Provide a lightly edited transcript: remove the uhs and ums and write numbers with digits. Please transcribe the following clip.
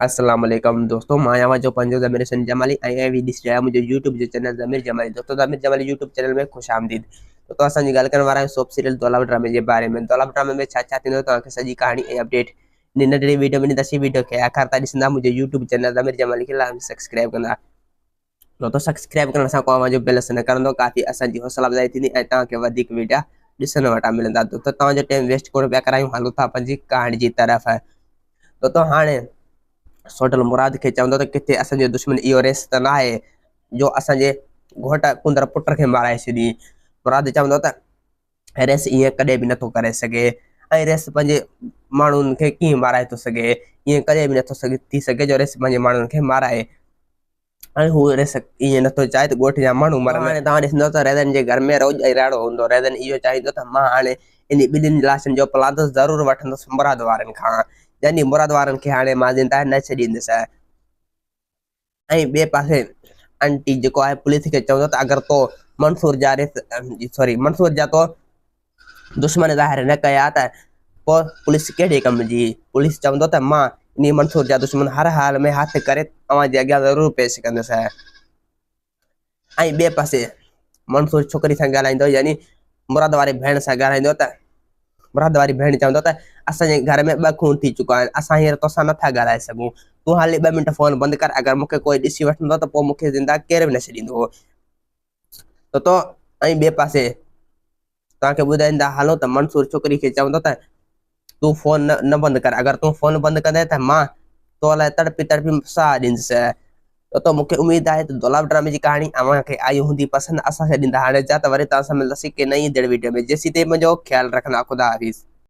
السلام عليڪم دوستو مان آهيان اوهان جو پنهنجو ضمير حسين جمالي ۽ اوهين ڏسي رهيا منهنجو يوٽيوب جو چينل ضمير جمالي دوستو ضمير جمالي يوٽيوب چينل ۾ خوش آمديد دوستو اسان جي ڳالهه ڪرڻ وارا آهيون سوپ سيريل دولاب ڊرامي جي باري ۾ دولاب ڊرامي ۾ ڇا ڇا ٿيندو توهان کي سڄي ڪهاڻي ۽ اپڊيٽ ان ننڍڙي ويڊيو ۾ ڏينداسين ويڊيو کي آخر تائين ڏسندا منهنجو يوٽيوب چينل ضمير جمالي کي لازمي سبسڪرائب ڪندا دوستو سبسڪرائب ڪرڻ سان ڪو اوهان جو بل نه ڪرندو ڪافي اسان جي حوصلا افزائي ٿيندي ۽ توهان کي وڌيڪ ويڊيا ڏسڻ وٽان ملندا دوستو توهان جو ٽائيم ويسٽ ڪونه پيا ڪرايون هلون ٿا پنهنجي ڪهاڻي جي طرف دوستو هاڻي سوڍل مراد کي چوندو ته ڪٿي اسان جو دشمن اهو ريس ته نه آهي جو اسان جي گهوٽ ڪندر پٽ کي مارائي ڇڏي مراد چوندو ته ريس ائين ڪڏهن به نٿو ڪري سگهي ۽ ريس پنهنجي ماڻهن کي ڪيئن مارائي ٿو سگهي ائين ڪڏهن به نٿو سگهي ٿي سگهي جو ريس پنهنجي ماڻهن کي مارائي ۽ هو ريس ائين نٿو چاهي ته ڳوٺ جا ماڻهو مرن. هاڻي توهان ڏسندو ته ريزن جي گهر ۾ روڄ ۽ راڙو هوندو. ريزن اهو چاهيندو ته مان هاڻي انهي ٻنهين لاشن جو پلاند ضرور وٺندس مراد وارن کان. يعني مراد وارن کي هاڻي مان زنده نه ڇڏيندس. ۽ ٻئي پاسي انٽي جيڪو آهي پوليس کي چوندو ته اگر تو منصور جا ريس سوري منصور جا تو دشمن ظاهر نه ڪيا ته پوء پوليس ڪهڙي ڪم جي پوليس چوندو ته مان انهي منصور جا دشمن هر حال ۾ هٿ ڪري اوهان جي اڳيان ضرور پيش ڪندس ۽ ٻئي پاسي منصور ڇوڪري سان ڳالهائيندو يعني مراد واري ڀيڻ سان ڳالهائيندو ته مراد واري ڀيڻ چوندو ته اسان جي گهر ۾ ٻه خون ٿي چڪا آهن اسان هينئر توسان نٿا ڳالهائي سگهون تون حالي ٻه منٽ فون بند ڪر اگر مون کي ڪوئي ڏسي وٺندو ته پوء مون کي زنده ڪير به نه ڇڏيندو ته تو ۽ ٻئي پاسي توهان کي ٻڌائيندا هلون ته منصور ڇوڪري کي چوندو ته تون فون نه بند ڪر اگر تون فون بند ڪندين ته مان تو لاء تڙپي تڙپي ساهه ڏيندس. ته مون کي اميد آهي ته دولاب ڊرامي جي ڪهاڻي اوهان کي آئي هوندي پسند اسان کي ڏيندا هاڻي اجازت وري توهان سان ملنداسين ڪنهن نئين ايندڙ ويڊيو ۾ جيسين تائين پنهنجو خيال رکندا خدا حافظ.